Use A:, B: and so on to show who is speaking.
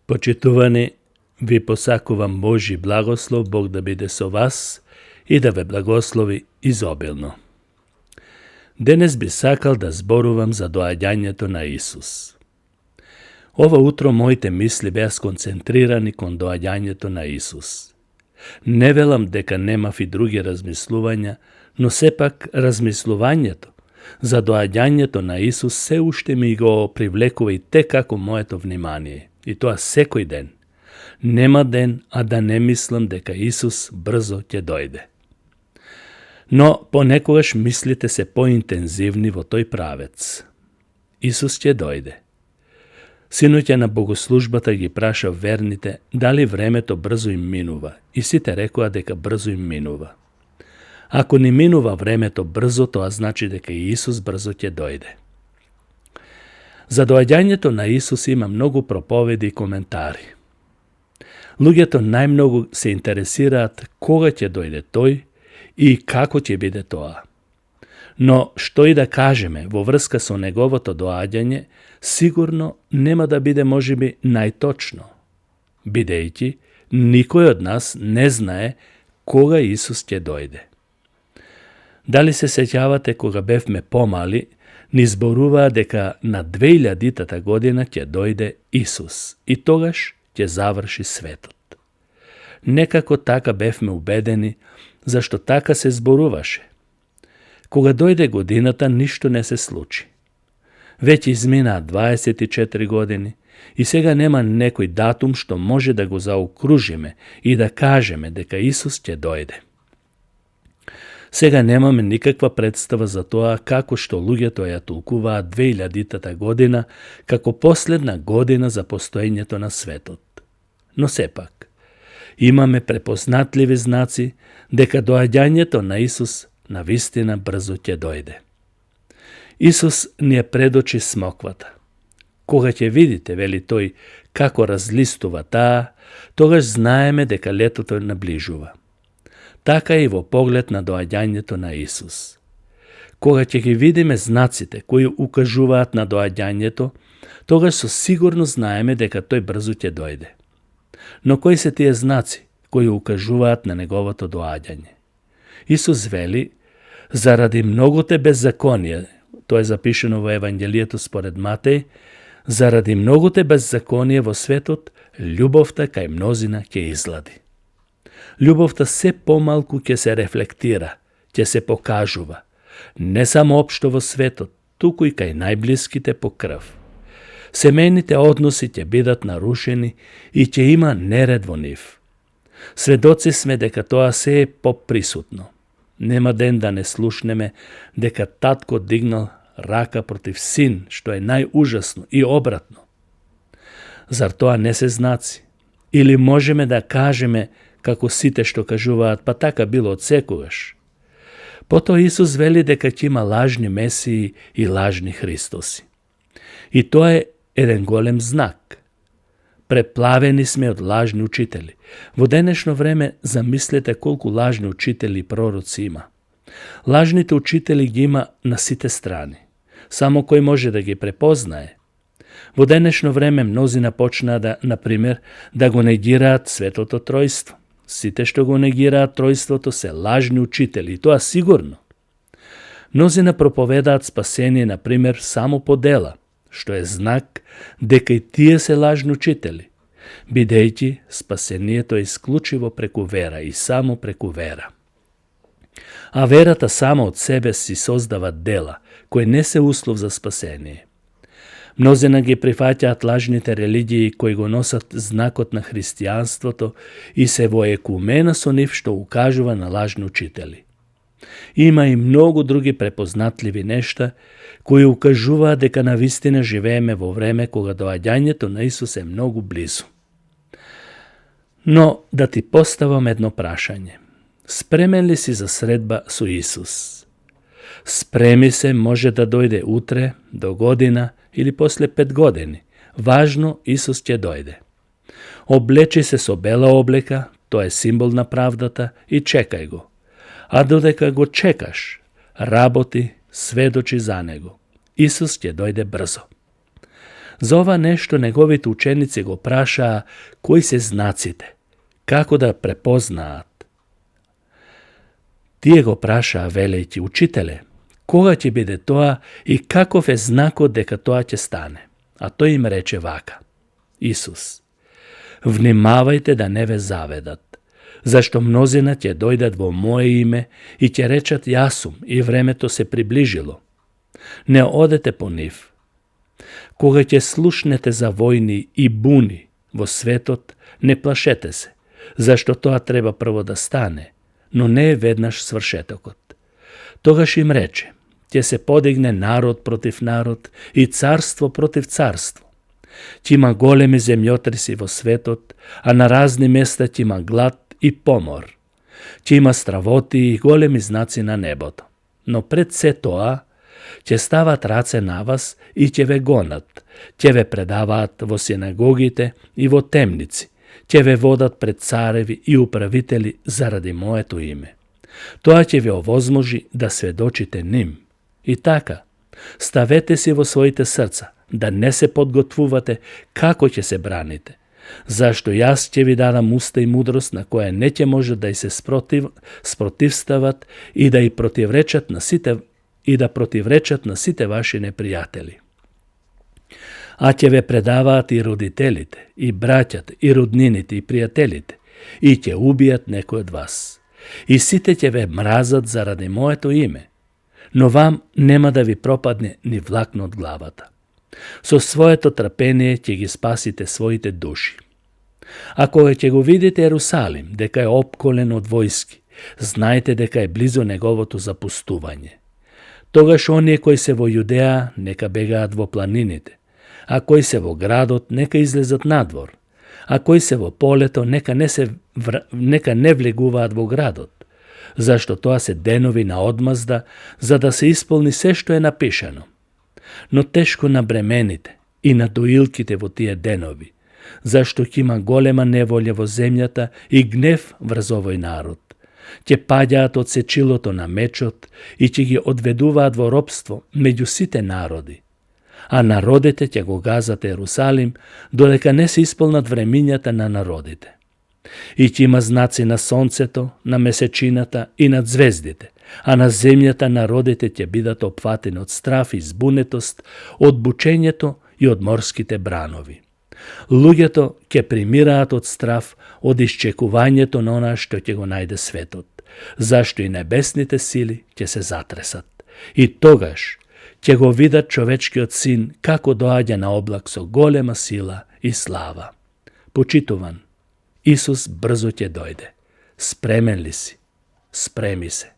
A: Почитувани, ви посакувам Божи благослов, Бог да биде со вас и да ве благослови изобилно. Денес би сакал да зборувам за доаѓањето на Исус. Ова утро моите мисли беа сконцентрирани кон доаѓањето на Исус. Не велам дека немав и други размислувања, но сепак размислувањето за доаѓањето на Исус се уште ми го привлекува и како моето внимание. И тоа секој ден. Нема ден, а да не мислам дека Исус брзо ќе дојде. Но понекогаш мислите се поинтензивни во тој правец. Исус ќе дојде. Синоќа на богослужбата ги прашав верните дали времето брзо им минува и сите рекоа дека брзо им минува. Ако ни минува времето брзо, тоа значи дека и Исус брзо ќе дојде. За доаѓањето на Исус има многу проповеди и коментари. Луѓето најмногу се интересираат кога ќе дојде тој и како ќе биде тоа. Но што и да кажеме во врска со неговото доаѓање, сигурно нема да биде можеби најточно, бидејќи никој од нас не знае кога Исус ќе дојде. Дали се сеќавате кога бевме помали, ни зборуваа дека на 2000-та година ќе дојде Исус и тогаш ќе заврши светот. Некако така бевме убедени, зашто така се зборуваше. Кога дојде годината, ништо не се случи. Веќе изминаа 24 години и сега нема некој датум што може да го заокружиме и да кажеме дека Исус ќе дојде. Сега немаме никаква представа за тоа како што луѓето ја толкуваат 2000-та година како последна година за постоењето на светот. Но сепак, имаме препознатливи знаци дека доаѓањето на Исус навистина брзо ќе дојде. Исус ни ја предочи смоквата. Кога ќе видите, вели тој, како разлистува таа, тогаш знаеме дека летото наближува. Така и во поглед на доаѓањето на Исус. Кога ќе ги видиме знаците кои укажуваат на доаѓањето, тогаш со сигурно знаеме дека тој брзо ќе дојде. Но кои се тие знаци кои укажуваат на неговото доаѓање? Исус вели, заради многоте беззаконија, тоа е запишено во Евангелието според Матеј, заради многоте беззаконија во светот, љубовта кај мнозина ќе излади. Љубовта се помалку ќе се рефлектира, ќе се покажува, не само општо во светот, туку и кај најблиските по крв. Семејните односи ќе бидат нарушени и ќе има неред во нив. Сведоци сме дека тоа се е поприсутно. Нема ден да не слушнеме дека татко дигнал рака против син, што е најужасно и обратно. Зар тоа не се знаци? Или можеме да кажеме како сите што кажуваат, па така било од секогаш? Потоа Исус вели дека ќе има лажни месии и лажни Христоси. И тоа е еден голем знак. Преплавени сме од лажни учители. Во денешно време замислете колку лажни учители и пророци има. Лажните учители ги има на сите страни. Само кој може да ги препознае. Во денешно време мнозина почнаа да, например, да го негираат Светото Тројство. Сите што го негираат Тројството се лажни учители, и тоа сигурно. Мнозина проповедаат спасение, например, само по дела, што е знак дека и тие се лажни учители, бидејќи спасението е исклучиво преку вера и само преку вера. А верата само од себе си создава дела, кои не се услов за спасение. Мнозина ги прифаќаат лажните религии кои го носат знакот на христијанството и се во екумена со нив што укажува на лажни учители. Има и многу други препознатливи нешта кои укажуваат дека навистина живееме во време кога доаѓањето на Исус е многу близу. Но да ти поставам едно прашање. Спремен ли си за средба со Исус? Спреми се, може да дојде утре, до година или после 5 години. Важно, Исус ќе дојде. Облечи се со бела облека, тоа е символ на правдата, и чекај го. А додека го чекаш, работи, сведочи за него. Исус ќе дојде брзо. За ова нешто неговите ученици го прашаа кои се знаците, како да препознаат. Тие го прашаа велејќи: Учителе, кога ќе биде тоа и каков е знакот дека тоа ќе стане? А тој им рече вака: Исус, внимавајте да не ве заведат, зашто мнозина ќе дојдат во Мое име и ќе речат јас сум и времето се приближило. Не одете по нив. Кога ќе слушнете за војни и буни во светот, не плашете се, зашто тоа треба прво да стане, но не е веднаш свршетокот. Тогаш им рече: ќе се подигне народ против народ и царство против царство. Ќе има големи земјотреси во светот, а на разни места ќе има глад и помор. Ќе има стравоти и големи знаци на небото. Но пред се тоа, ќе стават раце на вас и ќе ве гонат, ќе ве предаваат во синагогите и во темници, ќе ве водат пред цареви и управители заради Моето име. Тоа ќе ве овозможи да сведочите ним. И така, ставете си во своите срца, да не се подготвувате како ќе се браните, зашто јас ќе ви дадам уста и мудрост на која не ќе може да и се спротивстават и да противречат на сите ваши непријатели. А ќе ве предаваат и родителите, и браќата, и роднините, и пријателите, и ќе убијат некој од вас. И сите ќе ве мразат заради Моето име, но вам нема да ви пропадне ни влакно од главата. Со своето трпение ќе ги спасите своите души. А кога ќе го видите Ерусалим, дека е опколен од војски, знаете дека е близо неговото запустување. Тогаш оние кои се во Јудеа, нека бегаат во планините, а кои се во градот, нека излезат надвор, а кои се во полето, нека не влегуваат во градот, зашто тоа се денови на одмазда, за да се исполни се што е напишано. Но тешко на бремените и на доилките во тие денови, зашто ќе има голема неволја во земјата и гнев врз овој народ. Ќе паѓаат од сечилото на мечот и ќе ги одведуваат во робство меѓу сите народи. А народите ќе го газат Ерусалим, додека не се исполнат времињата на народите. И ќе има знаци на сонцето, на месечината и на звездите, а на земјата народите ќе бидат опфатени од страф и збунетост, од бучењето и од морските бранови. Луѓето ќе примираат од страф, од исчекувањето на она што ќе го најде светот, зашто и небесните сили ќе се затресат. И тогаш ќе го видат човечкиот син како доаѓа на облак со голема сила и слава. Почитуван, Исус брзо ќе дојде. Спремен ли си? Спреми се.